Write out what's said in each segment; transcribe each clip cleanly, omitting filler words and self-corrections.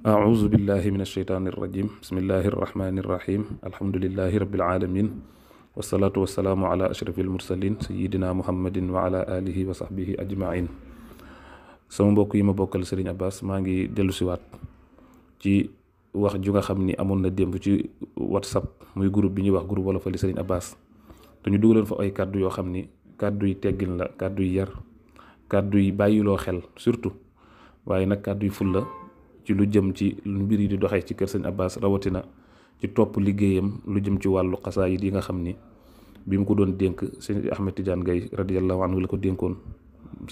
أعوذ بالله من الشيطان الرجيم بسم الله الرحمن الرحيم الحمد لله رب العالمين والصلاة والسلام على أشرف المرسلين سيدنا محمد وعلى آله وصحبه أجمعين. sama mbokk yi ma bokkal Serigne Abbas maa ngi dellu siwaat ci wax ju nga xam ni amoon na démb ci WhatsApp muy groupe bi ñuy wax groupe Wolofali Serigne Abbas te ñu dugaloon fa ay kàddu yoo xam ni kàddu yi teggin la kàddu yi yar kàddu yi bàyyiloo xel surtout waaye nag kàddu yi ful la ci lu jëm ci lu mbir yi di doxee ci kër Serigne Abbas rawatina ci topp liggéeyam lu jëm ci wàllu xasaayid yi nga xam ni bi mu ko doon dénk Serigne Ahmed Tidiane Gaye radiyallahu anhu la ko dénkoon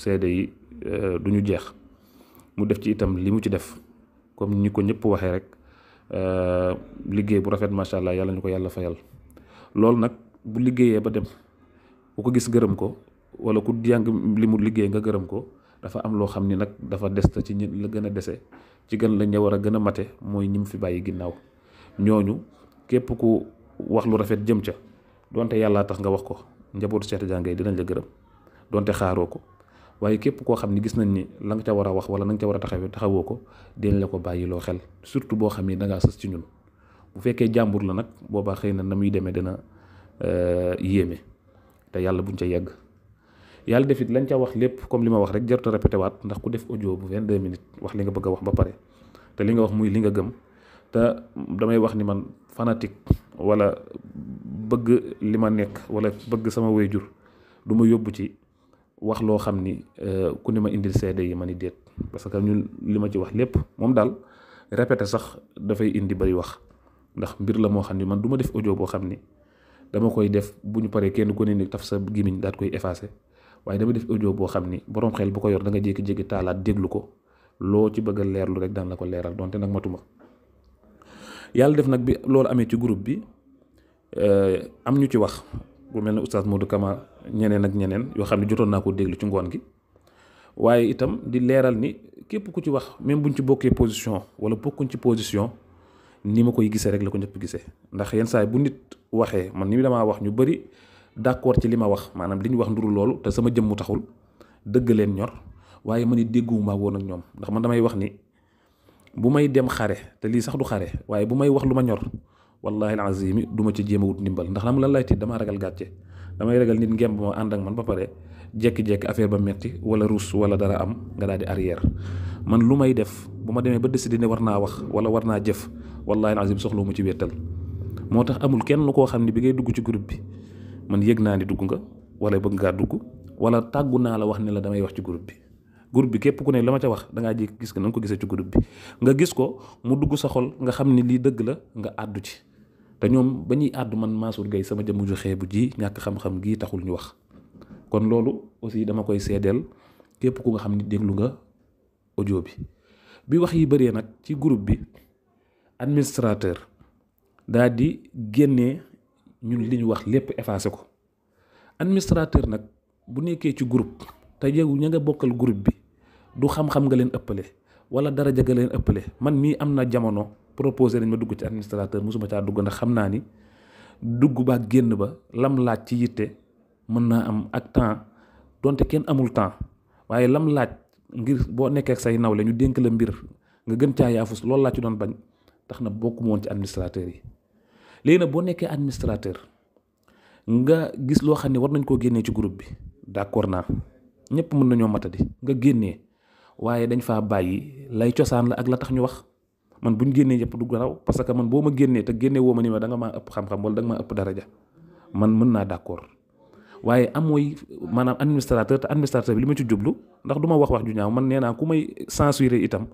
seede yi du ñu jeex mu def ci itam li mu ci def comme ñi ko ñëpp waxee rek liggéey bu rafet macha allah yàlla ñu ko yàlla fayal. loolu nag bu liggéeyee ba dem ku ko gis gërëm ko wala ku jàng li mu liggéey nga gërëm ko dafa am loo xam ni nag dafa des ci ñi la gën a dese ci gën la ñu war a gën a mate mooy ñi mu fi bàyyi ginnaaw ñooñu képp ku wax lu rafet jëm ca donte yàllaa tax nga wax ko njabootu Cheikh Tidiane Gaye dinañ la gërëm donte xaaroo ko. waaye képp koo xam ne gis nañ ni la nga ca war a wax wala na nga ca war a taxawoo ko dinañ la ko bàyyiloo xel surtout boo xam ni da ngaa sës ci ñun bu fekkee jàmbur la nag boobaa xëy na muy demee dina yéeme te yàlla buñ ca yegg. yàlla def it lañ ca wax lépp comme li ma wax rek jarut a répété waat ndax ku def audio bu 22 minutes wax li nga bëgg a wax ba pare te li nga wax muy li nga gëm te damay wax ni man fanatique wala bëgg li ma nekk wala bëgg sama waajur du ma yóbbu ci. wax loo xam ni ku ni ma indil seede yi ma ni déet parce que ñun li ma ci wax lépp moom daal répété sax dafay indi bari wax ndax mbir la moo xam ni man du ma def audio boo xam ni dama koy def bu ñu paree kenn ku ne ni taf sa gimiñ daat koy effacé waaye dama def audio boo xam ni borom xel bu ko yor da nga jékki-jékki taalaat déglu ko loo ci bëgg a leerlu rek daan la ko leeral donte nag matuma. yàlla def nag bi loolu amee ci groupe bi am ñu ci wax bu mel ne oustaz Modou Kama ñeneen ak ñeneen yoo xam ne jotoon naa ko déglu ci ngoon gi waaye itam di leeral ni képp ku ci wax même buñ ci bokkee position wala bokkuñ ci position ni ma koy gisee rek la ko ñëpp gisee ndax yenn saa yi bu nit waxee man ni damaa wax ñu bari d'accord ci li ma wax maanaam li ñu wax nduru loolu te sama jëmmu taxul dëgg leen ñor waaye man it dégguwuma woon ak ñoom ndax man damay wax ni bu may dem xare te lii sax du xare waaye bu may wax lu ma ñor wallahi alazim du ma ci jéem a wut ndimbal ndax lan lay tiit damaa ragal gàcce damay ragal nit ngemb ma ànd ak man ba pare jekki-jekki affaire ba metti wala rus wala dara am nga daal di arrière man lu may def bu ma demee ba décider ne war naa wax wala war naa jëf wallahi alazim soxla mu ci wéttal moo tax amul kenn koo xam ne bi ngay dugg ci groupe bi man yëg naa ni dugg nga wala bëgg ngaa dugg wala tàggu naa la wax ne la damay wax ci groupe bi képp ku ne la ma ca wax dangaa jékki gis ko na nga ko gisee ci groupe bi nga gis ko mu dugg sa xol nga xam ni lii dëgg la nga àddu ci te ñoom ba ñuy àddu man Mansour Gaye sama jëmm ju xeebu ji ñàkk xam-xam gii taxul ñu wax kon loolu aussi dama koy seedeel képp ku nga xam ni déglu nga audio bi wax yi bëree nag ci groupe bi administrateur daal di génnee ñun li ñu wax lépp effacé ko administrateur nag bu nekkee ci groupe te yow ña nga bokkal groupe bi du xam-xam nga leen ëppale wala daraja nga leen ëppale man mii am na jamono proposé nañ ma dugg ci administrateur mosuma caa dugg ndax xam naa ni dugg ba génn ba lam laaj ci yitte mën naa am ak temps donte kenn amul temps waaye lam laaj ngir boo nekkee ak say nawle ñu dénk la mbir nga gën caa yaafus loolu laa ci doon bañ tax na bokku woon ci administrateur yi. léegi nag boo nekkee administrateur nga gis loo xam ne war nañ koo génnee ci groupe bi d'accord naa ñëpp mën nañoo matadi nga génnee waaye dañ faa bàyyi lay cosaan la ak la tax ñu wax. man buñ génnee yëpp du garaw parce que man boo ma génnee te génne woo ma ni ma da nga maa ëpp xam-xam wala da nga maa ëpp daraja man mën naa d'accord waaye amooy maanaam administrateur te administrateur bi li ma ci jublu ndax du ma wax ju ñaaw man nee naa ku may censurer itam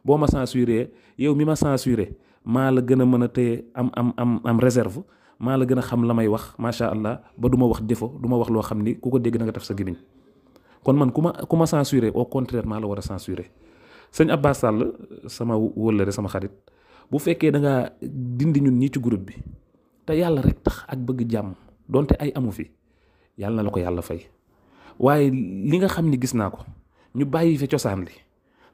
boo ma censurer yow mi ma censurer maa la gën a mën a téye am réserve maa la gën a xam la may wax macha allah ba du ma wax défaut du ma wax loo xam ni ku ko dégg na nga def sa gémmiñ kon man ku ma censurer au contraire maa la war a censurer. sëñ Abbas Sall sama wóllëre sama xarit bu fekkee da ngaa dindi ñun ñii ci groupe bi te yàlla rek tax ak bëgg jàmm donte ay amu fi yàlla na la ko yàlla fay waaye li nga xam ni gis naa ko ñu bàyyi fi cosaan li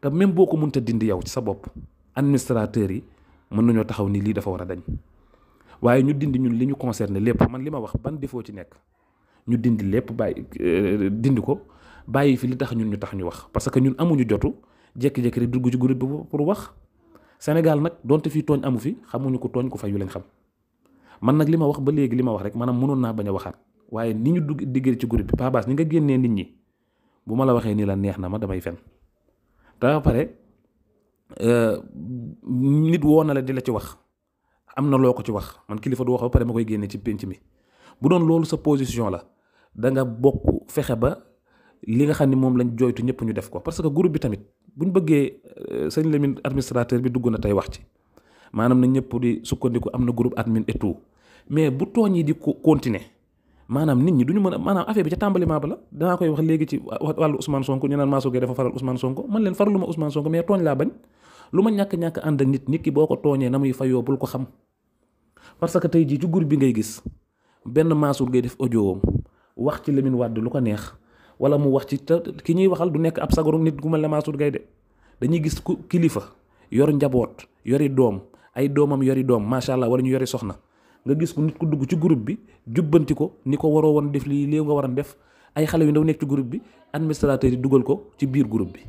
te même boo ko mënta dindi yow ci sa bopp administrateur yi mën nañoo taxaw ni lii dafa war a dañ waaye ñu dindi ñun li ñu concerné lépp man li ma wax ban défaut ci nekk ñu dindi lépp bàyyi dindi ko bàyyi fi li tax ñun ñu tax ñu wax parce que ñun amuñu jotu jékki-jékki rek dugg ci groupe bi pour wax Sénégal nag donte fii tooñ amu fi xamuñu ko tooñ ko fayu lañ xam. man nag li ma wax ba léegi li ma wax rek maanaam mënoon naa bañ a waxaat waaye ni ñu diggee ci groupe bi Pa Bass ni nga génnee nit ñi bu ma la waxee nii la neex na ma damay fen te ba pare nit woo na la di la ci wax am na loo ko ci wax man kilifa du wax ba pare ma koy génnee ci pénc mi bu doon loolu sa position la da nga bokk fexe ba li nga xam ni moom lañ jooytu ñëpp ñu def ko parce que groupe bi tamit buñ bëggee sëñ Lamine administrateur bi dugg na tey wax ci maanaam na ñëpp di sukkandiku am na groupe admin et tout mais bu tooñ yi di continuer maanaam nit ñi duñu mën a maanaam affaire bi ca tàmbaliment ba la danaa koy wax léegi ci wàllu Ousmane Sonko ñu naan Mansour Gueye dafa faral Ousmane Sonko man leen faraluma Ousmane Sonko mais tooñ laa bañ lu ma ñàkk ànd ak nit ki boo ko tooñee na muy fayoo bul ko xam parce que tey jii ci groupe bi ngay gis benn Mansour Gueye def audio wax ci Lamine Wade lu ko neex wala mu wax ci te ki ñuy waxal du nekk ab sagaru nit gu mel ne Mansour Gueye de dañuy gis ku kilifa yor njaboot yori doom ay doomam yori doom macha allah wala ñu yori soxna nga gis ko nit ku dugg ci groupe bi jubbanti ko ni ko waroo woon def lii nga waroon def ay xale yu ndaw nekk ci groupe bi administrateur yi dugal ko ci biir groupe bi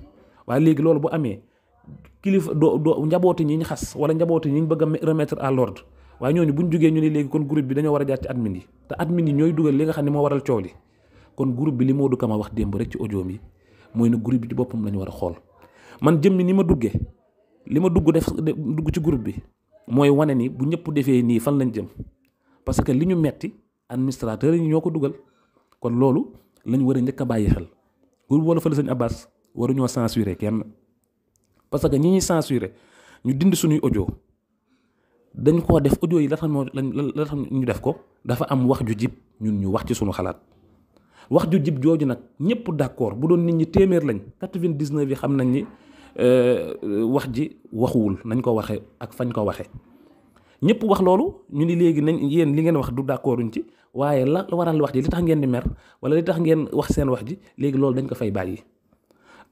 waaye léegi loolu bu amee kilifa doo njabooti ñi ñu xas wala njabooti ñi ñu bëgg a remettre à l'ordre waaye ñooñu bu ñu jógee ñu ne léegi kon groupe bi dañoo war a jaar ci admin yi te admin yi ñooy dugal li nga xam ne moo waral coow li kon groupe bi li Modou Kama wax démb rek ci audio yi mooy ne groupe bi ci boppam la ñu war a xool man jëmmi ni ma duggee li ma dugg ci groupe bi mooy wane ni bu ñëpp defee nii fan lañ jëm parce que li ñu metti administrateur yi ñoo ko dugal kon loolu lañ war a njëkk a bàyyi xel groupe wala fële sëñ Abbas waruñoo censurer kenn parce que ñi ñuy censurer ñu dindi suñuy audio dañ koo def audio yi la tax ñu def ko dafa am wax ju jib ñun ñu wax ci suñu xalaat wax ju jib jooju nag ñëpp d'accord bu doon nit ñi téeméer lañ 99 yi xam nañ ni wax ji waxuwul nañ ko waxe ak fañ ko waxe ñëpp wax loolu ñu ni léegi nañ yéen li ngeen wax du d'accorduñ ci waaye la waral wax ji li tax ngeen di mer wala li tax ngeen wax seen wax ji léegi loolu dañ ko fay bàyyi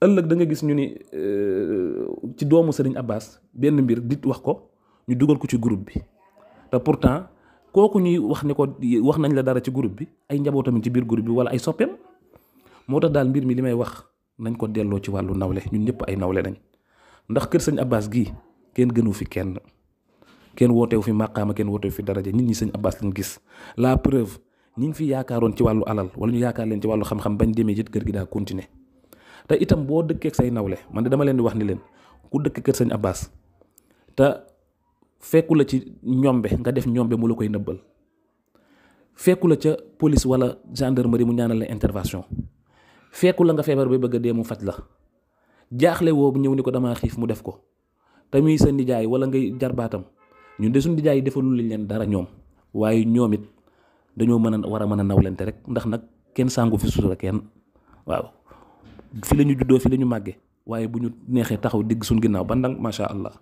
ëllëg da nga gis ñu ni ci doomu Serigne Abbas benn mbir dit wax ko ñu dugal ko ci groupe bi te pourtant kooku ñuy wax ni ko wax nañ la dara ci groupe bi ay njabootam ci biir groupe bi wala ay soppeem moo tax daal mbir mi li may wax nañ ko delloo ci wàllu nawle ñun ñëpp ay nawle nañ ndax kër sëñ Abbas gii kenn gënu fi kenn wootewu fi màqaama kenn wootewu fi daraja nit ñi sëñ Abbas lañ gis la preuve ñi ngi fi yaakaaroon ci wàllu alal wala ñu yaakaar leen ci wàllu xam-xam bañ demee ci kër gi daa continuer te itam boo dëkkee ak say nawle man de dama leen di wax ni leen ku dëkk kër sëñ Abbas te fekku la ci ñombe nga def ñombe mu la koy nëbbal fekku la ca police wala gendarmerie mu ñaanal la intervention fekku la nga feebar ba bëgg a dee mu faj la jaaxle woo bu ñëw ni ko damaa xiif mu def ko te muy sa nijaay wala ngay jarbaatam ñun de suñu nijaay yi defalul leen dara ñoom waaye ñoom it dañoo war a mën a nawlente rek ndax nag kenn sàngu fi sutura kenn waaw fi la ñu juddoo fi la ñu màggee waaye bu ñu neexee taxaw digg suñu ginnaaw ba ndang macha allah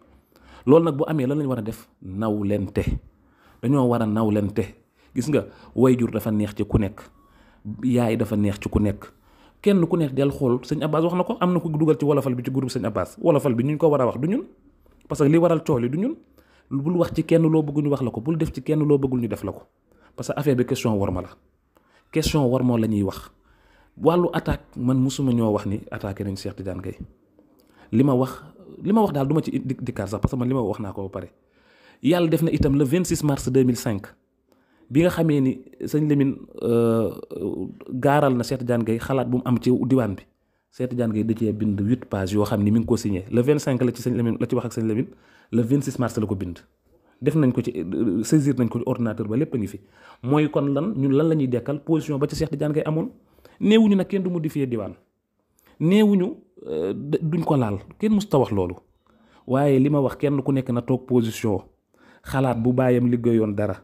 loolu nag bu amee lan lañ war a def nawlente dañoo war a nawlente gis nga wayjur dafa neex ci ku nekk yaay dafa neex ci ku nekk kenn ku nekk del xool sëñ Abbas wax na ko am na ko dugal ci wolofal bi ci groupe sëñ Abbas wolofal bi ñu ko war a wax du ñun parce que li waral coow li du ñun bul wax ci kenn loo bëgg ñu wax la ko bul def ci kenn loo bëggul ñu def la ko parce que affaire bi question worma la question worma la ñuy wax wàllu attaque man musuma ñoo wax ni attaqué nañ Cheikh Tidiane Gaye li ma wax daal du ma ci dikkaat sax parce que man li ma wax naa ko ba pare yàlla def na itam le 26 mars 2005 bi nga xamee ni sëñ Lamine gaaral na Cheikh Tidiane Gaye xalaat bu mu am ci diwaan bi Cheikh Tidiane Gaye da cee bind 8 pages yoo xam ni mi ngi ko signé le 25 la ci sëñ Lamine la ci wax ak sëñ Lamine le 26 mars la ko bind def nañ ko ci saisir nañ ko ci ordinateur ba lépp a ngi fi mooy kon ñun lan la ñuy dekkal position ba ci Cheikh Tidiane Gaye amoon néewuñu nag kenn du modifier diwaan néewuñu duñ ko laal kenn musta wax loolu waaye li ma wax kenn ku nekk na toog position xalaat bu bàyyam liggéeyoon dara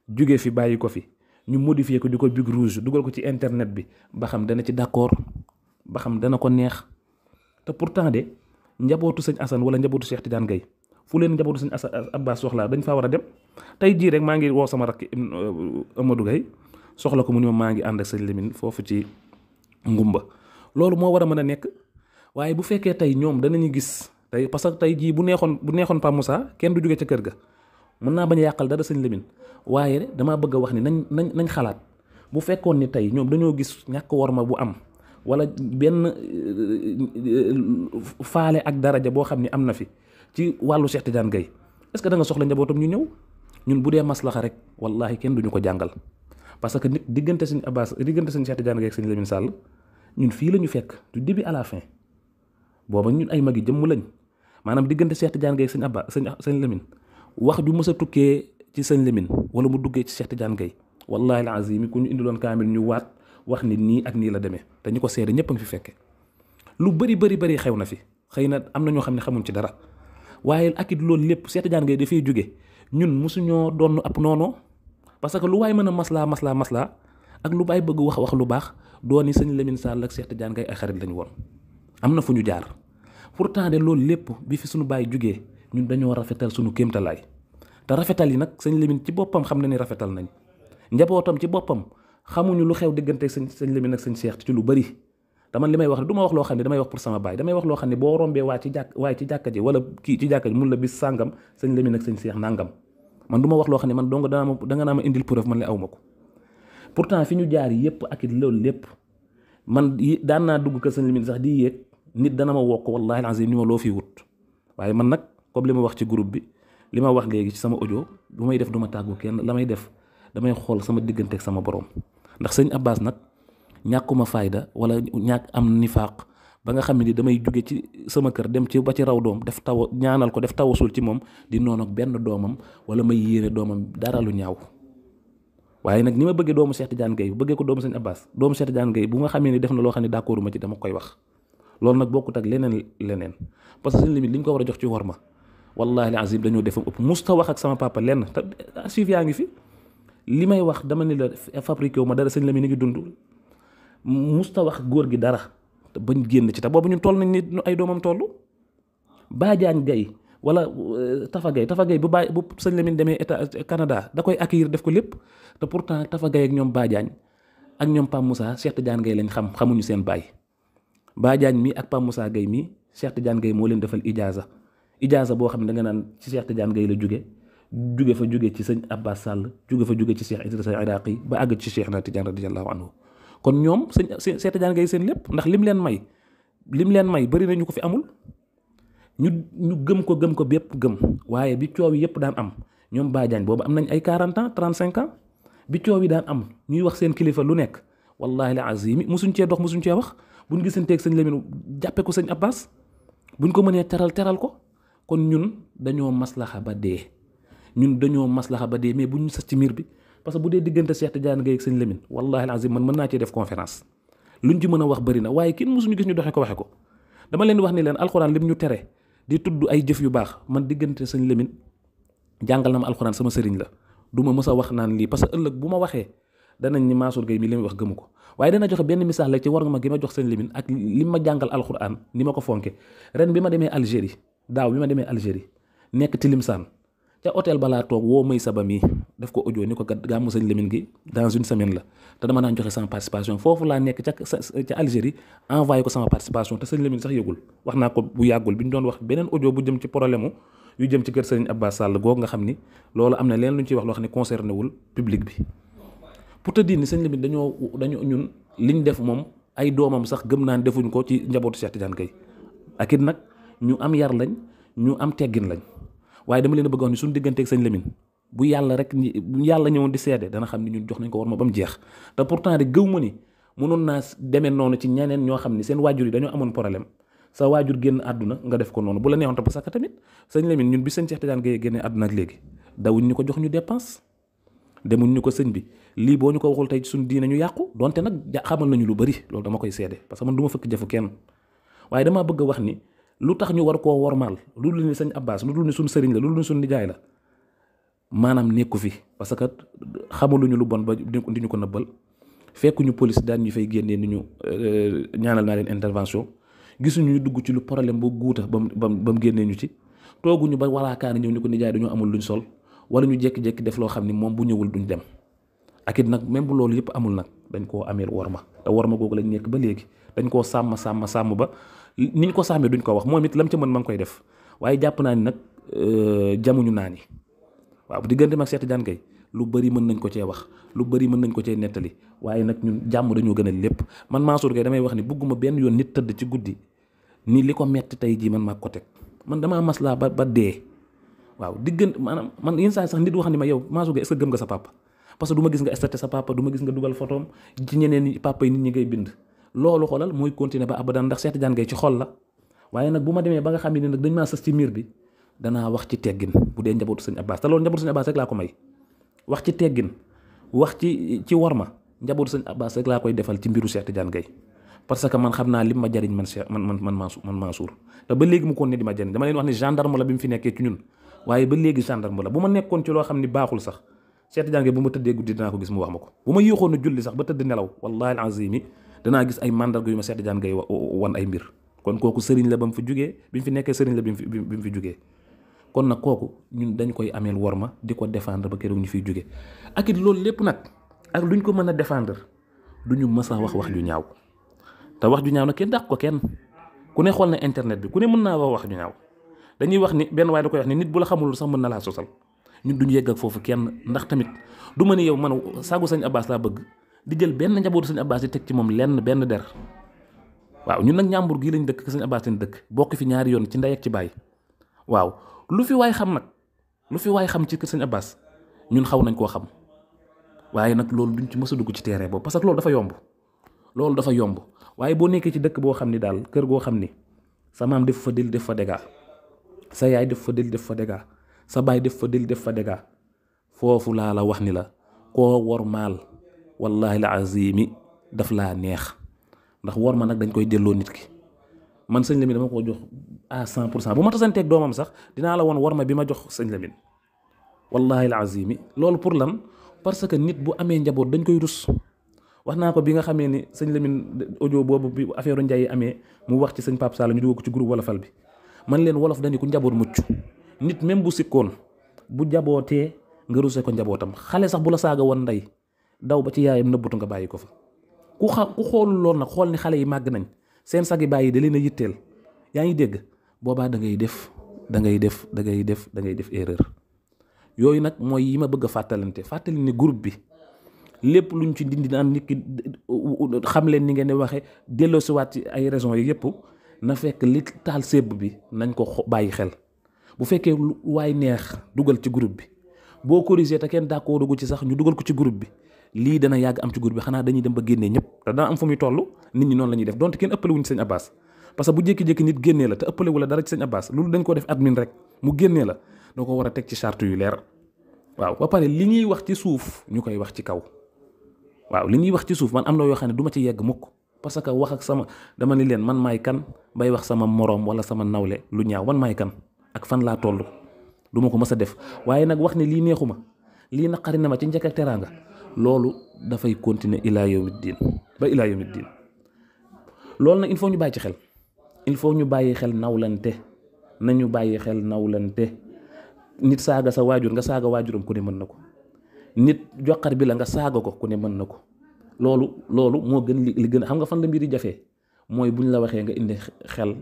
jóge fi bàyyi ko fi ñu modifier ko di ko big rouge dugal ko ci internet bi ba xam dana ci d'accord ba xam dana ko neex te pourtant de njabootu sëñ Assane wala njabootu Cheikh Tidiane Gaye fu leen njabootu sëñ Abbas soxlaa dañ faa war a dem tey jii rek maa ngi woo sama rakk Amadou Gaye soxla ko mu ne maa ngi ànd ak sëñ Lamine foofu ci ngumba loolu moo war a mën a nekk waaye bu fekkee tey ñoom danañu gis tey parce que tey jii bu neexoon Pa Moussa kenn du jóge ca kër ga mën naa bañ a yàqal dara sëñ Lamine waaye damaa bëgg a wax ni nañ xalaat bu fekkoon ni tey ñoom dañoo gis ñàkk worma bu am wala benn faale ak daraja boo xam ni am na fi ci wàllu Cheikh Tidiane Gaye est-ce que da nga soxla njabootam ñu ñëw? ñun bu dee maslaxa rek wallahi kenn duñu ko jàngal parce que nit diggante sëñ Abbas diggante sëñ Cheikh Tidiane Gaye ak sëñ Lamine Sall ñun fii la ñu fekk du début à la fin booba ñun ay magi jëmm lañ maanaam diggante Cheikh Tidiane Gaye ak sëñ Abba sëñ Lamine wax ju mës a tukkee ci sëñ Lamine wala mu duggee ci Cheikh Tidiane Gaye wallahi alazim ku ñu indiloon kaamil ñu waat wax ni nii ak nii la demee te ñu ko seede ñëpp a ngi fi fekke lu bëri xew na fi xëy na am na ñoo xam ne xamuñ ci dara waaye ak it loolu lépp Cheikh Tidiane Gaye dafay jóge ñun mosuñoo doon ab noonoo parce que lu waay mën a maslaa ak lu baay bëgg wax lu baax dooni sëñ Lamine Sall ak Cheikh Tidiane Gaye ay xarit lañu woon am na fu ñu jaar pourtant de loolu lépp bi fi suñu baay jógee ñun dañoo rafetal suñu kéemtalaay te rafetal yi nag sëñ Lamine ci boppam xam na ni rafetal nañ njabootam ci boppam xamuñu lu xew diggante sëñ Lamine ak sëñ Cheikh ci lu bari dama li may wax du ma wax loo xam ne damay wax pour sama baay damay wax loo xam ne boo rombee waaye ci jàkka ji wala kii ci jàkka ji mun la bis sàngam sëñ Lamine ak sëñ Cheikh nangam man du ma wax loo xam ne man dong da nga naa ma indil preuve man la aw ma ko pourtant fi ñu jaar yépp ak it loolu lépp man daan naa dugg kër sëñ Lamine sax di yéeg nit dana ma wokk wallahi alazim ni ma loo fi wut waaye man nag comme li ma wax ci groupe bi li ma wax léegi ci sama audio bu may def du ma tàggu kenn la may def damay xool sama diggante ak sama borom ndax sëñ Abbas nag ñàkkuma fayda wala ñàkk am nifaaq ba nga xam ne ni damay jóge ci sama kër dem ci ba ci raw doom def taw ñaanal ko def tawasul ci moom di noonu ak benn doomam wala may yéene doomam dara lu ñaaw waaye nag ni ma bëggee doomu Cheikh Tidiane Gaye bëggee ko doomu sëñ Abbas doomu Cheikh Tidiane Gaye bu nga xamee ni def na loo xam ne d'accord ma ci dama koy wax loolu nag bokkut ak leneen parce que seen limite li ñu ko war a jox ci war ma wallahi azim dañoo defam ëpp musta wax ak sama papa lenn te suif yaa ngi fi li may wax dama ni la fabriqué wu ma dara sëñ Lamine ngi dund musta wax góor gi dara te bañ génn ci te boobu ñun toll nañ ni ay doomam toll Badiane Gaye wala Tafa Gaye bu sëñ Lamine demee état Canada da koy accueillir def ko lépp te pourtant Tafa Gaye ak ñoom Badiane ak ñoom Pam Moussa Cheikh Tidiane Gaye lañ xamuñu seen baay Badiane mi ak Pam Moussa Gaye mi Cheikh Tidiane Gaye moo leen defal ijaaza boo xam ne da nga naan ci Cheikh Tidiane Gaye la jóge ci sëñ Abbas Sall jóge ci Cheikh Idrissa Iraqi ba àgg ci Cheikh na Tidiane radiyallahu anhu kon ñoom Cheikh Tidiane Gaye seen lépp ndax lim leen may bari na ñu ko fi amul ñu gëm ko bépp gëm waaye bi coow yi yëpp daan am ñoom Badiane boobu am nañ ay 40 ans 35 ans bi coow yi daan am ñuy wax seen kilifa lu nekk wallahi la azimi musuñ cee dox musuñ cee wax buñ gisanteeg sëñ Lamine jàppe ko sëñ Abbas buñ ko mënee teral ko kon ñun dañoo maslaxa ba dee mais buñ sës ci miir bi parce que bu dee diggante Cheikh Tidiane Gaye ak sëñ Lamine wallahi alazim man mën naa cee def conférence luñ ci mën a wax bëri na waaye kenn mësuñu gis ñu doxee ko waxe ko dama leen di wax ni leen alxuraan lim ñu tere di tudd ay jëf yu baax man diggante sëñ Lamine jàngal na ma alxuraan sama sëriñ la du ma mës a wax naan lii parce que ëllëg bu ma waxee danañ ni Mansour Gaye mi li muy wax gëmu ko waaye dana joxe benn misaal rek ci war nga ma gi ma jox sëñ Lamine ak li ma jàngal alxuraan ni ma ko fonke ren bi ma demee Algérie nekk Tilimsaan ca hôtel balaa toog woo may saba mi def ko audio ni ko gàmmu sëñ Lamine gi dans une semaine la te dama naan joxe sama participation foofu laa nekk ca Algérie envoyé ko sama participation te sëñ Lamine sax yëgul wax naa ko bu yàggul bi ñu doon wax beneen audio bu jëm ci problème yu jëm ci kër sëñ Abbas Sall googu nga xam ni loolu am na leen lu ñu ciy wax loo xam ne concerné wul public bi pour te dire ni sëñ Lamine dañoo ñun liñ def moom ay doomam sax gëm naan defuñ ko ci njabootu Cheikh Tidiane Gaye ak it nag ñu am yar lañ ñu am teggin lañ waaye dama leen a bëgg wax ni suñu digganteeg sëñ Lamine bu yàlla ñëwoon di seede dana xam ni ñun jox nañ ko war ma ba mu jeex te pourtant de gëw ma ni mënoon naa demee noonu ci ñeneen ñoo xam ni seen waajur yi dañoo amoon problème sa waajur génn àdduna nga def ko noonu bu la neexoon te parce que tamit sëñ Lamine ñun bi sëñ Cheikh Tidiane Gaye génnee àdduna ak léegi dawuñ ñu ko jox ñu dépense demuñ ñu ko sëñ bi lii boo ñu ko waxul tey suñu diine ñu yàqu donte nag xamal nañu lu bari loolu dama koy seede parce que man du ma fëkk jëfu kenn waaye damaa bëgg a wax ni lu tax ñu war koo wormaal lu dul ni sëñ Abbas lu dul ni suñu sëriñ la lu dul ni suñu nijaay la maanaam nekku fi parce que xamaluñu lu bon ba di ñu ko nëbbal fekkuñu police daan ñu fay génnee ni ñu ñaanal naa leen intervention gisuñu ñu dugg ci lu problème ba guuta ba mu génnee ñu ci tooguñu ba walaakaani ñëw ni ko nijaay dañoo amul luñ sol wala ñu jékki-jékki def loo xam ni moom bu ñëwul duñ dem ak it nag même bu loolu yëpp amul nag dañ koo ameel worma te worma googu lañ nekk ba léegi dañ koo sàmm ba niñ ko sàmmee duñ ko wax moom it lam ca mën ma ngi koy def waaye jàpp naa ni nag jamuñu naa ni waaw diggante mag Cheikh Tidiane Gaye lu bëri mën nañ ko cee wax lu bëri mën nañ ko cee nettali waaye nag ñun jàmm dañoo gën a lépp man Mansour Gaye damay wax ni bugguma benn yoon nit tëdd ci guddi ni li ko metti tey jii man maa ko teg man damaa maslaa ba dee. waaw maanaam man yenn saa sax nit wax ni ma yow Mansour Gueye est-ce que gëm nga sa papa parce que du ma gis nga staté sa papa du ma gis nga dugal photoom ci ñeneen ñi papa yi nit ñi ngay bind loolu xoolal mooy continuer ba abadan ndax Cheikh Tidiane Gaye ci xol la. waaye nag bu ma demee ba nga xam ne nag dañ maa sës ci miir bi danaa wax ci teggin bu dee njabootu sëñ Abbas te loolu njabootu sëñ Abbas rek laa ko may wax ci teggin wax ci worma njabootu sëñ Abbas rek laa koy defal ci mbiru Cheikh Tidiane Gaye parce que man xam naa lim ma jariñ man Cheikh man Mansour te ba léegi mu kon ne di ma jariñ dama leen wax ne gendarme la bi mu fi nekkee ci ñun waaye ba léegi gendarme la bu ma nekkoon ci loo xam ne baaxul sax Cheikh Tidiane Gaye bu ma tëddee guddi dinaa ko gis mu wax ma ko bu ma yéexoon a julli sax ba tëdd nelaw wallahi alazim danaa gis ay mandarga yu ma Cheikh Tidiane Gaye wan ay mbir kon kooku sëriñ la ba mu fi jugee bi mu fi nekkee sëriñ la bi mu fi jugee kon nag kooku ñun dañu koy ameel worma di ko défendre ba keroog ñu fiy jugee ak it loolu lépp nag ak luñ ko mën a défendre duñu mës a wax ju ñaaw te wax ju ñaaw nag kenn dàq ko kenn ku ne xool na internet bi ku ne mën naa wax ju ñaaw dañuy wax ni benn waaye da koy wax ni nit bu la xamul sax mën na laa sosal ñun duñu yegg ak foofu kenn ndax tamit du ma ni yow man saagu sëñ Abbas laa bëgg di jël benn njabootu sëñ Abbas di teg ci moom benn der waaw ñun nag ñàmbur gii lañ dëkk sëñ Abbas lañ dëkk bokk fi ñaari yoon ci ndey ak ci baay waaw lu fi waay xam nag lu fi waay xam ci kër sëñ Abbas ñun xaw nañ koo xam waaye nag loolu duñ ci mës a dugg ci terrain boobu parce que loolu dafa yomb waaye boo nekkee ci dëkk boo xam ni daal kër goo xam ni sa maam def fa dil def fa dégâts sa yaay def fa dil def fa dégâts sa baay def fa dil def fa dégâts foofu laa la wax ni la koo wor maal wallahi la azimi daf laa neex ndax wor ma nag dañ koy delloo nit ki man sëñ Lamine dama ko jox à 100% bu ma tasanteeg doomam sax dinaa la woon wor ma bi ma jox sëñ Lamine wallahi la azimi loolu pour lan parce que nit bu amee njaboot dañ koy rus wax naa ko bi nga xamee ni sëñ Lamine audio boobu bi affaire Ndiaye amee mu wax ci sëñ Pape Sall ñu dugal ko ci groupe wolofal bi man leen wolof dañu ko njaboot mucc nit même bu sikkoon bu jabootee nga ruse ko njabootam xale sax bu la saaga woon ndey daw ba ci yaayam nëbbutu nga bàyyi ko fa ku xoolul lool nag xool ni xale yi màgg nañ seen sagi bàyyi da leen a yitteel yaa ngi dégg boobaa da ngay def erreur yooyu nag mooy yi ma bëgg a fàttali ni groupe bi lépp luñ ci dindi naan nit ki xam leen ni ngeen di waxee delloosiwaat ci ay raisons yi yëpp na fekk li taal sébb bi nañ ko bàyyi xel bu fekkee lu waay neex dugal ci groupe bi boo corrigé te kenn d'accord dugg ci sax ñu dugal ko ci groupe bi lii dana yàgg am ci groupe bi xanaa dañuy dem ba génnee ñëpp te dana am fu muy toll nit ñi noonu la ñuy def donte kenn ëppale wuñ ci sëñ Abbas parce que bu jékki-jékki nit génnee la te ëppale wu la dara ci sëñ Abbas loolu dañ ko def admin rek mu génnee la doo ko war a teg ci charte yu leer waaw ba pare li ñuy wax ci suuf ñu koy wax ci kaw waaw li ñuy wax ci suuf man am na yoo xam ne du ma ci yegg mukk parce que wax ak sama dama ni leen man maay kan bay wax sama moroom wala sama nawle lu ñaaw man maay kan ak fan laa toll du ma ko mës a def waaye nag wax ne lii neexuma lii naqari na ma ci njëkk ak teraanga loolu dafay continuer ilaa yawmi diin ba ilaa yawmi diin loolu nag il faut ñu bàyyi ci xel il faut ñu bàyyi xel nawlante nañu bàyyi xel nawlante nit saaga sa waajur nga saaga waajuram ku ne mën na ko nit joxar bi la nga saaga ko ku ne mën na ko loolu moo gën li gën xam nga fan la mbir yi jafee mooy buñ la waxee nga indi xel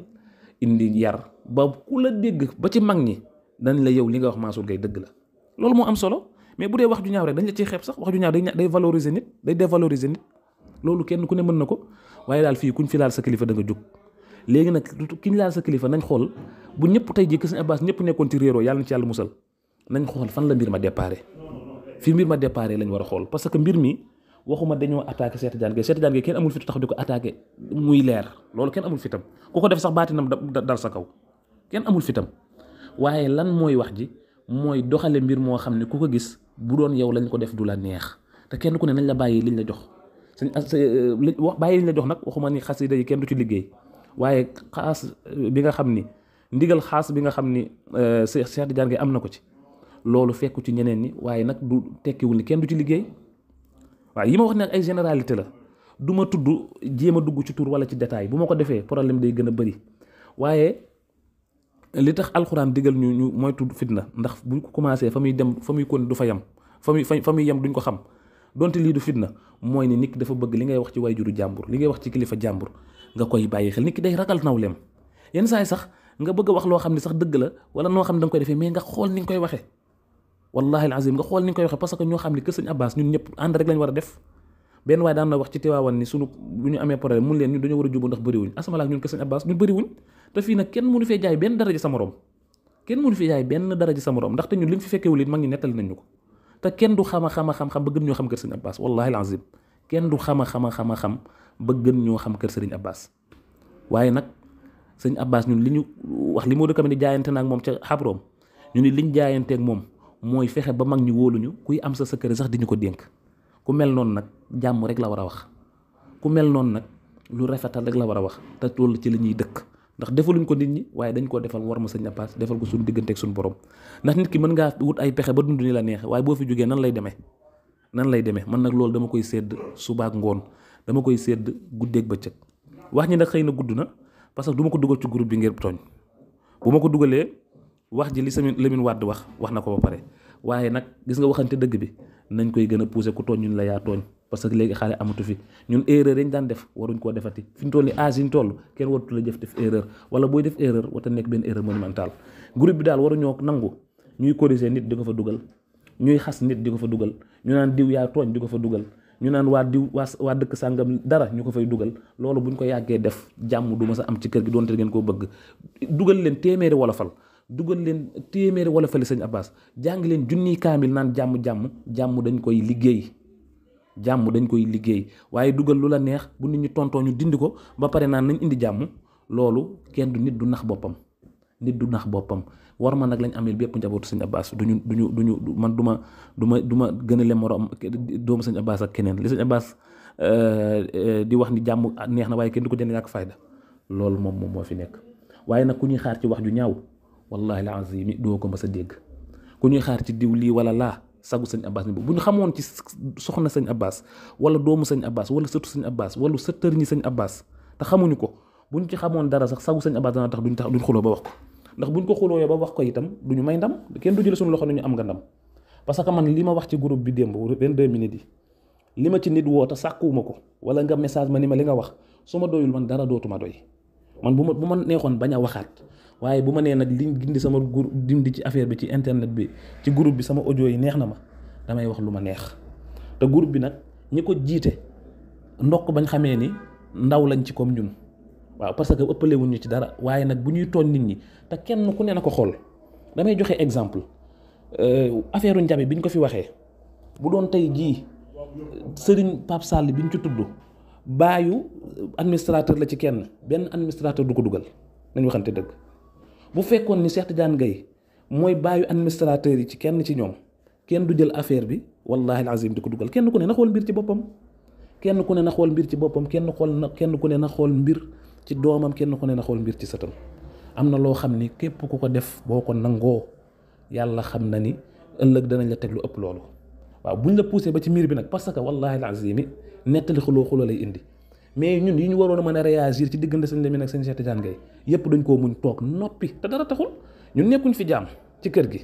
indi yar ba ku la dégg ba ci mag ñi dañ la yow li nga wax Mansour Gueye dëgg la loolu moo am solo mais bu dee wax ju ñaaw rek dañ la ciy xeeb sax wax ju ñaaw day valoriser nit day dévaloriser nit loolu kenn ku ne mën na ko waaye daal fii kuñ fi laal sa kilifa da nga jóg léegi nag kiñ laal sa kilifa nañ xool bu ñëpp tey jii Sëñ Abbas ñëpp nekkoon ci réeroo yàlla na ci yàlla musal nañ xool fan la mbir ma déparé fi mbir ma déparé lañ war a xool parce que mbir mi waxuma dañoo attaqué Cheikh Tidiane Gaye kenn amul fitu tax di ko attaqué muy leer loolu kenn amul fitam ku ko def sax baatinam dal sa kaw kenn amul fitam waaye lan mooy wax ji mooy doxale mbir moo xam ne ku ko gis bu doon yow lañ ko def du la neex te kenn ku ne nañ la bàyyi liñ la jox bàyyi liñ la jox nag waxuma ni xasida yi kenn du ci liggéey waaye xaas bi nga xam ni ndigal xaas bi nga xam ni Cheikh Tidiane Gaye am na ko ci loolu fekku ci ñeneen ñi waaye nag du tekkiwul ni kenn du ci liggéey waaye yi ma wax ne ay généralité la du ma tudd jéem a dugg ci tur wala ci détail bu ma ko defee problème day gën a bëri waaye li tax alxuraan digal ñu mooy tudd fitna ndax bu ko commencé fa muy dem fa muy kon du fa yem fa muy yem duñ ko xam donte lii du fitna mooy ni nit ki dafa bëgg li ngay wax ci waajuru jàmbur li ngay wax ci kilifa jàmbur nga koy bàyyi xel nit ki day ragal nawleem yenn saa yi sax nga bëgg a wax loo xam ne sax dëgg la wala noo xam ne da nga koy defee mais nga xool ni nga koy waxee wallahi alazim nga xool ni nga koy waxee parce que ñoo xam ne que Sëñ Abbas ñun ñëpp ànd rek lañ war a def benn waaye daan na wax ci Tiwaawan ni sunu bu ñu amee problème mun leen ñun dañoo war a jubóo ndax bëriwuñ asamalaak ñun ko sëñ Abbas ñun bëriwuñ te fii nag kenn mënu fee jaay benn daraja sa morom ndaxte ñun liñ fi fekkewul it mag ñi nettali nañ ñu ko te kenn du xam ba gën ñoo xam kër sëñ Abbas wallahi alazim kenn du xam ba gën ñoo xam kër sëriñ Abbas. waaye nag sëñ Abbas ñun li ñu wax li moo dëkkam ni jaayante naag moom ca xabroom ñu ni liñ jaayanteeg moom mooy fexe ba mag ñi wóoluñu kuy am sa kër sax di ñu ko dénk. ku mel noonu nag jàmm rek la war a wax ku mel noonu nag lu rafetal rek la war a wax te toll ci li ñuy dëkk ndax defaluñ ko nit ñi waaye dañ koo defal war ma sëñ Abbas defal ko suñu digganteeg suñu borom ndax nit ki mën ngaa wut ay pexe ba dund ni la neex waaye boo fi jógee nan lay demee man nag loolu dama koy sédd subaak ngoon dama koy sédd guddeeg bëccëg wax ñi nag xëy na gudd na parce que du ma ko dugal ci groupe bi ngir tooñ bu ma ko dugalee wax ji li sami Lamine Wade wax na ko ba pare waaye nag gis nga waxante dëgg bi nañ koy gën a pousser ku tooñ ñun la yaa tooñ parce que léegi xale amatu fi ñun erreur dañ daan def waruñ koo defati fi ñu toll ni âge yi ñu toll kenn waratu la def erreur wala booy def erreur wata nekk benn erreur monumentale groupe bi daal waruñoo nangu ñuy corriger nit di ko fa dugal ñuy xas nit di ko fa dugal ñu naan diw yaa tooñ di ko fa dugal ñu naan waa diw waa dëkk sàngam dara ñu ko fay dugal loolu buñ ko yàggee def jàmm du ma sa am ci kër gi doonte ngeen koo bëgg dugal leen téeméeri wolofal dugal leen téeméeri wolofali sëñ Abbas jàng leen junniy kaamil naan jàmm dañ koy liggéey waaye dugal lu la neex bu nit ñi tontoo ñu dindi ko ba pare naan nañ indi jàmm loolu kenn du nit du nax boppam war ma nag lañ amee bépp njabootu sëñ Abbas duñu man du ma gën a leen morom doomu sëñ Abbas ak keneen li sëñ Abbas di wax ni jàmm neex na waaye kenn du ko jënd ñàkk fayda loolu moom moo fi nekk waaye nag ku ñuy xaar ci wax ju ñaaw wallahi la azimi doo ko mës a dégg ku ñuy xaar ci diw lii wala laa sagu sëñ Abbas ni bu ñu xamoon ci soxna sëñ Abbas wala doomu sëñ Abbas wala sëtu sëñ Abbas wala sëtër ñi sëñ Abbas te xamuñu ko bu ñu ci xamoon dara sax sagu sëñ Abbas dana tax duñ xuloo ba wax ko ndax buñ ko xuloo ba wax ko itam duñu may ndam kenn du jël suñu loxo ne ñu am nga ndam parce que man li ma wax ci groupe bi démb 22 minutes yi li ma ci nit woo te sàkkuwuma ko wala nga message ma ni ma li nga wax su ma doyul man dara dootuma doy man bu ma neexoon bañ a waxaat waaye bu ma nee nag liñ gindi sama groupe dindi ci affaire bi ci internet bi ci groupe bi sama audio yi neex na ma damay wax lu ma neex te groupe bi nag ñi ko jiite ndokk bañ xamee ni ndaw lañ ci comme ñun waaw parce que ëppale wuñ ñu ci dara waaye nag bu ñuy tooñ nit ñi te kenn ku ne na ko xool damay joxe exemple affaire njabe bi ñu ko fi waxee bu doon tey jii Serigne Pape Sall bi ñu ci tudd baayu administrateur la ci kenn benn administrateur du ko dugal nañ waxante dëgg bu fekkoon ni Cheikh Tidiane Gaye mooy baayu administrateur yi ci kenn ci ñoom kenn du jël affaire bi wallahi alazim di ko dugal kenn ku ne na xool mbir ci boppam kenn ku ne na xool mbir ci doomam kenn ku ne na xool mbir ci sëtam am na loo xam ni képp ku ko def boo ko nangoo yàlla xam na ni ëllëg danañ la teg lu ëpp loolu waaw buñ la poussé ba ci miir bi nag parce que wallahi alazim nettali xuloo lay indi mais ñun yi ñu waroon a mën a réagir ci diggante sëñ Lamine ak sëñ Cheikh Tidiane Gaye yépp dañ koo muñ toog noppi te dara taxul ñun nekkuñ fi jaam ci kër gi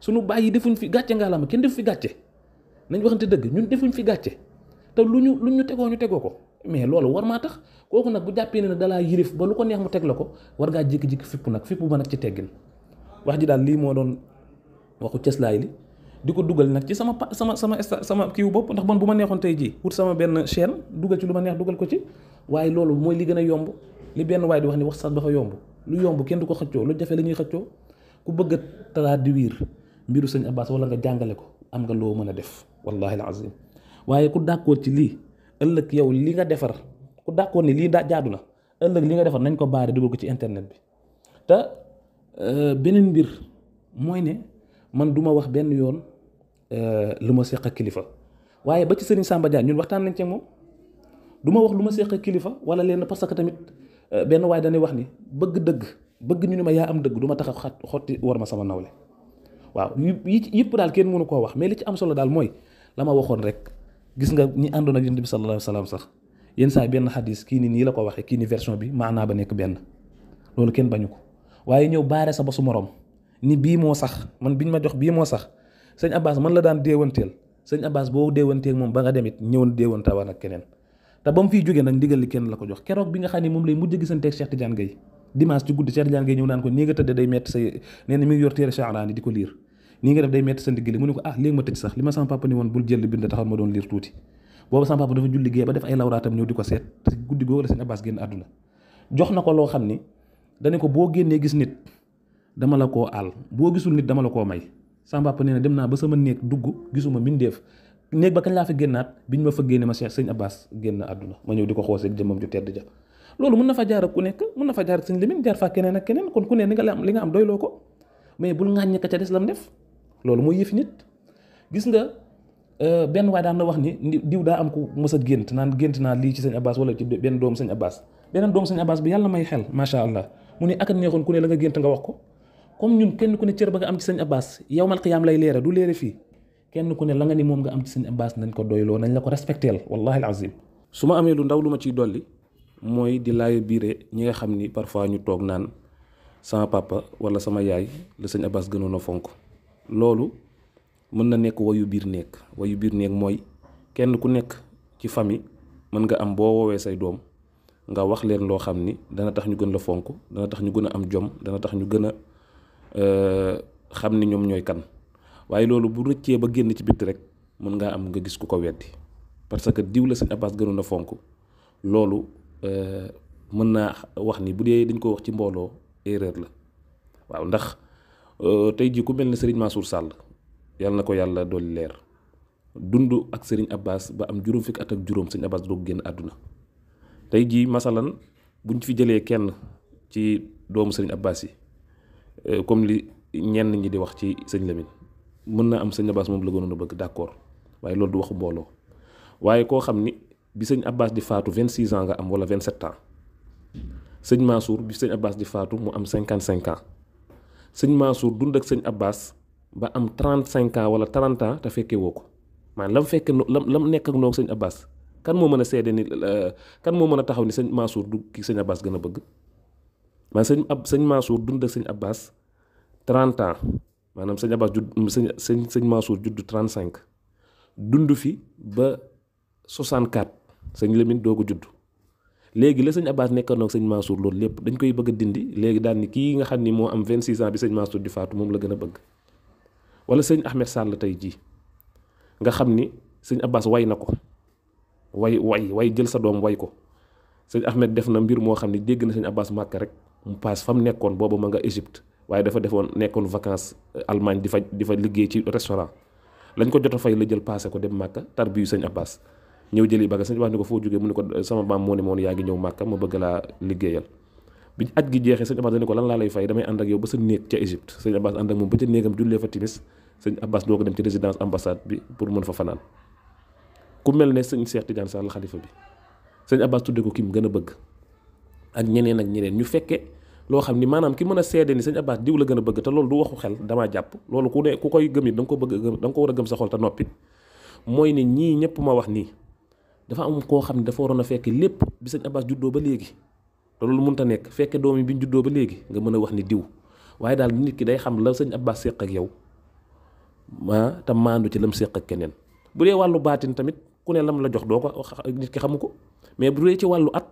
suñu bàyyi defuñ fi gàcce ngaalama kenn def fi gàcce nañ waxante dëgg ñun defuñ fi gàcce te lu ñu tegoo ko mais loolu war maa tax kooku nag bu jàppee ne dalaa yirif ba lu ko neex mu teg la ko war ngaa jékki-jékki fipp ba nag ci teggin wax ji daal lii moo doon waxu cëslaay li di ko dugal nag ci sama kiiwu bopp ndax man bu ma neexoon tey jii wut sama benn chaîne dugal ci lu ma neex dugal ko ci waaye loolu mooy li gën a yomb li benn waaye di wax ni wax sax dafa yomb lu yomb kenn du ko xëccoo lu jafe la ñuy xëccoo ku bëgg a traduire mbiru sëñ Abbas wala nga jàngale ko am nga loo mën a def wallahi alazim waaye ku d'accord ci lii ëllëg yow li nga defar ku d'accord ni lii jaadu na ëllëg li nga defar nañ ko baare dugal ko ci internet bi te beneen mbir mooy ne man duma wax benn yoon lu ma seq ak kilifa waaye ba ci Serigne Samba Dia ñun waxtaan nañ ci moom du ma wax lu ma seq ak kilifa wala leen parce que tamit benn waaye dañuy wax ni bëgg ñu ni ma yaa am dëgg du ma tax a xotti war ma sama nawle waaw yëpp daal kenn mënu koo wax mais li ci am solo daal mooy la ma waxoon rek gis nga ñi àndoon ak Yonent bi sallallahu alayhi wa sallam sax yenn saa yi benn xadis kii nii la ko waxee kii ni version bi maanaa ba nekk benn loolu kenn bañu ko waaye ñëw baare sa ba su morom ni bii moo sax man biñ ma jox bii moo sax sëñ Abbas man la daan déewanteel sëñ Abbas boo déewanteel moom ba nga demit ñëwoon déewantawaan ak keneen te ba mu fiy jógee nag ndigal li kenn la ko jox keroog bi nga xam ne moom lay mujj gisanteeg Cheikh Tidiane Gaye dimanche ci guddi Cheikh Tidiane Gaye ñëw naan ko nii nga tëdd day metti sa nee na mi ngi yor téere Cha'rani di ko liir nii nga def day metti sa ndigg li mu ne ko léegi ma tëj sax li ma sama papa ni woon bul jël bind taxaw ma doon liir tuuti boobu sama papa dafa julli gee ba def ay lawraatam ñëw di ko seet te guddi googu la sëñ Abbas génn àdduna. jox na ko loo xam ni dane ko boo génnee gis nit dama la koo aal boo gisul nit dama la koo may. sama papa nee na dem naa ba sama néeg dugg gisuma mbindeef néeg ba kañ laa fa génnaat biñ ma fa génne ma sëñ Abbas génn àdduna ma ñëw di ko xoosee jëmmam ju tedd ja. loolu mën na fa jaar ak ku nekk mën na fa jaar ak sëñ Lamine jaar fa keneen ak keneen kon ku ne li nga am doyloo ko mais bul ŋàññi ka ca des lam def loolu mooy yëfi nit. gis nga benn waay daan na wax ni diw daa am ku mës a gént naa lii ci sëñ Abbas wala ci benn doomu sëñ Abbas beneen doomu sëñ Abbas bi yàlla may xel macha allah mu ne ak a neexoon ku ne la nga gént nga wax ko comme ñun kenn ku ne cër ba nga am ci sëñ Abbas yawmal qiyaam lay leera du leere fii kenn ku ne la nga ni moom nga am ci sëñ Abbas nañ ko doyloo nañ la ko respecteel wallahi alazim. su ma amee lu ndaw lu ma ciy dolli mooy di laay biire ñi nga xam ni parfois ñu toog naan sama papa wala sama yaay la sëñ Abbas gënoon a fonk loolu mën na nekk wayu biir néeg mooy kenn ku nekk ci famille mën nga am boo woowee say doom nga wax leen loo xam ni dana tax ñu gën la fonk dana tax ñu gën a am jom dana tax ñu gën a xam ni ñoom ñooy kan waaye loolu bu rëccee ba génn ci bitti rek mën ngaa am nga gis ku ko weddi parce que diw la sëñ Abbas gënoon a fonk loolu mën naa wax ni bu dee dañ ko wax ci mbooloo erreur la waaw ndax tey jii ku mel ne Serigne Mansour Sall yàlla na ko yàlla dolli leer dund ak Serigne Abbas ba am juróom fukki at ak juróom sëñ Abbas doog génn àdduna tey jii masalan buñ fi jëlee kenn ci doomu Serigne Abbas yi comme li ñenn ñi di wax ci sëñ Lamine mën naa am sëñ Abbas moom la gënoon a bëgg d'accord waaye loolu du waxu mbooloo waaye koo xam ni bi sëñ Abbas di faatu 26 ans nga am wala 27 ans sëñ Mansour bi sëñ Abbas di faatu mu am 55 ans sëñ Mansour dund ak sëñ Abbas ba am 35 ans wala 30 ans te fekkee woo ko maanaam lam fekke lam nekk ak noog sëñ Abbas kan moo mën a seede ni kan moo mën a taxaw ni sëñ Mansour du ki sëñ Abbas gën a bëgg maanaam sëñ Mansour dund ak sëñ Abbas 30 ans maanaam sëñ Abbas judd sëñ Mansour judd 35 dund fi ba 64 sëñ Lamine doogu judd léegi la sëñ Abbas nekkoon ak sëñ Mansour loolu lépp dañ koy bëgg a dindi léegi daal ni kii nga xam ni moo am 26 ans bi sëñ Mansour di faatu moom la gën a bëgg wala sëñ Ahmed Sall tey jii nga xam ni sëñ Abbas way na ko way jël sa doom way ko sëñ Ahmed def na mbir moo xam ni dégg na sëñ Abbas Màkka rek mu paas fa mu nekkoon boobu ma nga Égypte waaye dafa nekkoon vacances Allemagne di fa liggéey ci restaurant lañ ko jot a fay la jël paase ko dem Màkka tarbiyu sëñ Abbas ñëw jëli bagage sëñ Abbas ni ko foo jógee mu ne ko sama maam moo ne moon yaa ngi ñëw Màkka ma bëgg laa liggéeyal bi aj gi jeexee sëñ Abbas dañu ko lan laa lay fay damay ànd ak yow ba sa néeg ca Égypte sëñ Abbas ànd ak moom ba ca néegam jullee fa timis sëñ Abbas doo ko dem ci résidence ambassade bi pour mën fa fanaan ku mel ne sëñ Cheikh Tidiane Sall xalifa bi sëñ Abbas tudde ko ki mu gën a bëgg ak ñeneen ñu fekke loo xam ni maanaam ki mën a seede ni sëñ Abbas diw la gën a bëgg te loolu du waxu xel damaa jàpp loolu ku koy gëm it da nga ko bëgg a gëm da nga ko war a gëm sa xol te noppi mooy ne ñii ñëpp ma wax nii dafa am koo xam ne dafa waroon a fekke lépp bi sëñ Abbas juddoo ba léegi te loolu mënut a nekk fekke doom yi bi ñu juddoo ba léegi nga mën a wax ni diw waaye daal nit ki day xam la sëñ Abbas séq ak yow te maandu ci lam séq ak keneen bu dee wàllu baatin tamit ku ne lam la jox doo ko nit ki xamu ko mais bu dee ci wàllu at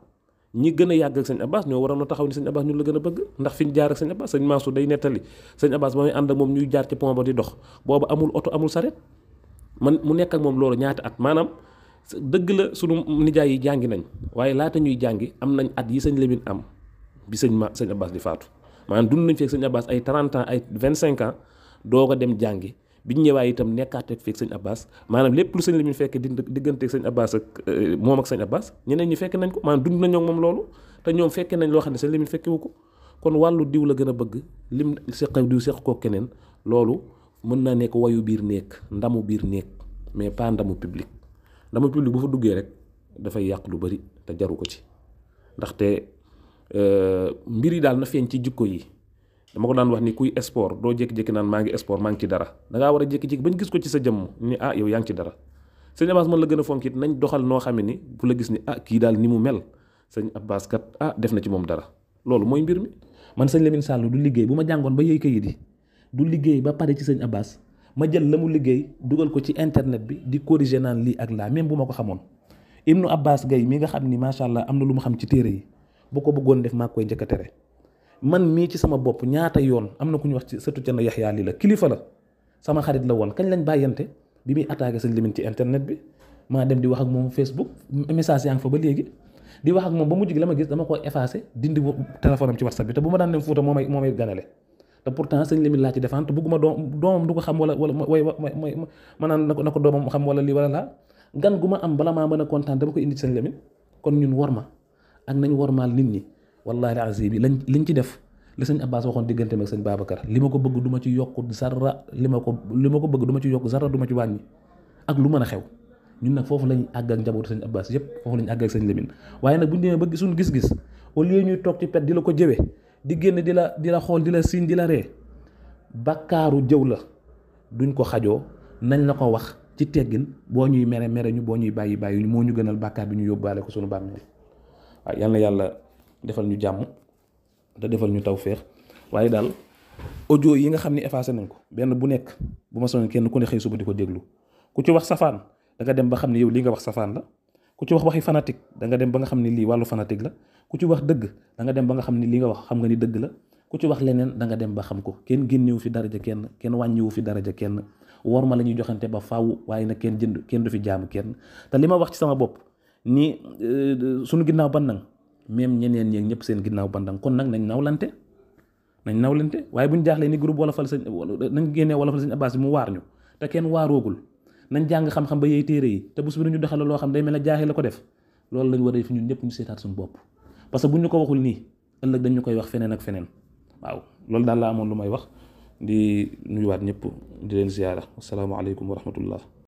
ñi gën a yàgg ak sëñ Abbas ñoo waroon a taxaw ni sëñ Abbas ñun la gën a bëgg ndax fi ñu jaar ak sëñ Abbas sëñ Mansour day nettali sëñ Abbas ba muy ànd ak moom ñuy jaar ci pont ba di dox boobu amul oto amul saret man mu nekk ak moom loolu ñaata at maanaam dëgg la sunu nijaay yi jàngi nañ waaye laata ñuy jàngi am nañ at yi sëñ Lamine am bi sëñ Abbas di faatu maanaam dund nañ fekk sëñ Abbas ay 30 ans ay 25 ans doog a dem jàngi biñ ñëwaay itam nekkaat ak fekk sëñ Abbas maanaam lépp lu sëñ Lamine fekk digganteeg sëñ Abbas ak moom ak sëñ Abbas ñeneen ñi fekk nañ ko maanaam dund nañoo moom loolu te ñoom fekke nañ loo xam ne sëñ Lamine fekkewu ko kon wàllu diw la gën a bëgg lim seq diw seq koo keneen loolu mën naa nekk wayu biir néeg ndamu biir néeg mais pas ndamu public bu fa duggee rek dafay yàq lu bari te jaru ko ci ndaxte mbir yi daal na feeñ ci jikko yi dama ko daan wax ni kuy sport doo jékki-jékki naan maa ngi sport maa ngi ci dara dangaa war a jékki-jékki bañ gis ko ci sa jëmm ni yow yaa ngi ci dara sëñ Abbas mën la gën a fonk it nañ doxal noo xam ne ni bu la gis ni kii daal ni mu mel sëñ Abbas kat def na ci moom dara loolu mooy mbir mi. man sëñ Lamine Sall du liggéey bu ma jàngoon ba yëy kayit yi du liggéey ba pare ci sëñ Abbas ma jël la mu liggéey dugal ko ci internet bi di corriger naan lii ak laa même bu ma ko xamoon Ibnu Abbas Gaye mi nga xam ni macha allah am na lu mu xam ci téere yi bu ko bëggoon def maa koy njëkk a tere man mii ci sama bopp ñaata yoon am na ku ñu wax ci sëtu Cerno Yaxya li la kilifa la sama xarit la woon kañ lañ bàyyante bi muy attaqué sëñ Lamine ci internet bi maa dem di wax ak moom Facebook message yaa ngi fa ba léegi di wax ak moom ba mujj gi la ma gis dama ko effacé dindi téléphone am ci WhatsApp bi te bu ma daan dem Fuuta moo may ganale te pourtant sëñ Lamine laa ci defaan te bëgguma doomam du ko xam wala ma naan na ko doomam xam wala lii wala laa gan gu ma am bala maa mën a kontaan dama ko indi ci sëñ Lamine kon ñun war ma ak nañ wormaal nit ñi wallaahi azim bi liñ ci def li sëñ Abbas waxoon diggante ak sëñ Babacar li ma ko bëgg du ma ci yokk zarra li ma ko bëgg du ma ci yokk zarra du ma ci wàññi ak lu mën a xew ñun nag foofu lañ àgg ak njabootu sëñ Abbas yëpp foofu lañ àgg ak sëñ Lamine waaye nag bu ñu demee ba suñu gis-gis au lieu ñuy toog ci pet di la ko jëwee di génn di la xool di la siiñ di la ree bakkaaru jëw la duñ ko xajoo nañ la ko wax ci teggin boo ñuy mere ñu boo ñuy bàyyi ñu moo ñu gënal bàkkaar bi ñu yóbbaale ko suñu bàmmeel waaw yal na yàlla defal ñu jàmm te defal ñu tawféex waaye daal audio yi nga xam ne effacé nañ ko benn bu nekk bu ma soñoon kenn ku ne xëy suba di ko déglu ku ci wax safaan da nga dem ba xam ne yow lii nga wax safaan la ku ci wax waxi fanatique da nga dem ba nga xam ne lii wàllu fanatique la ku ci wax dëgg da nga dem ba nga xam ne lii nga wax xam nga ni dëgg la ku ci wax leneen da nga dem ba xam ko kenn génnewu fi daraja kenn wàññiwu fi daraja kenn war ma la ñuy joxante ba faaw waaye nag kenn du fi jaamu kenn te li ma wax ci sama bopp ni suñu ginnaaw bandang même ñeneen ñeeg ñëpp seen ginnaaw bandang kon nag nañ nawlante waaye bu ñu jaaxlee ni groupe wolofal sëñ nañ génnee wolofal sëñ Abbas bi mu waar ñu te kenn waaroogul nañ jàng xam-xam ba yeey téere yi te bés bi ñu doxale loo xam day mel ne jaaxi la ko def loolu lañ war a def ñun ñëpp ñu seetaat suñu bopp parce que bu ñu ko waxul nii ëllëg dañ ñu koy wax feneen ak feneen waaw loolu daal laa amoon lu may wax di nuyuwaat ñëpp di leen ziyaara asalaamaaleykum wa rahmatullah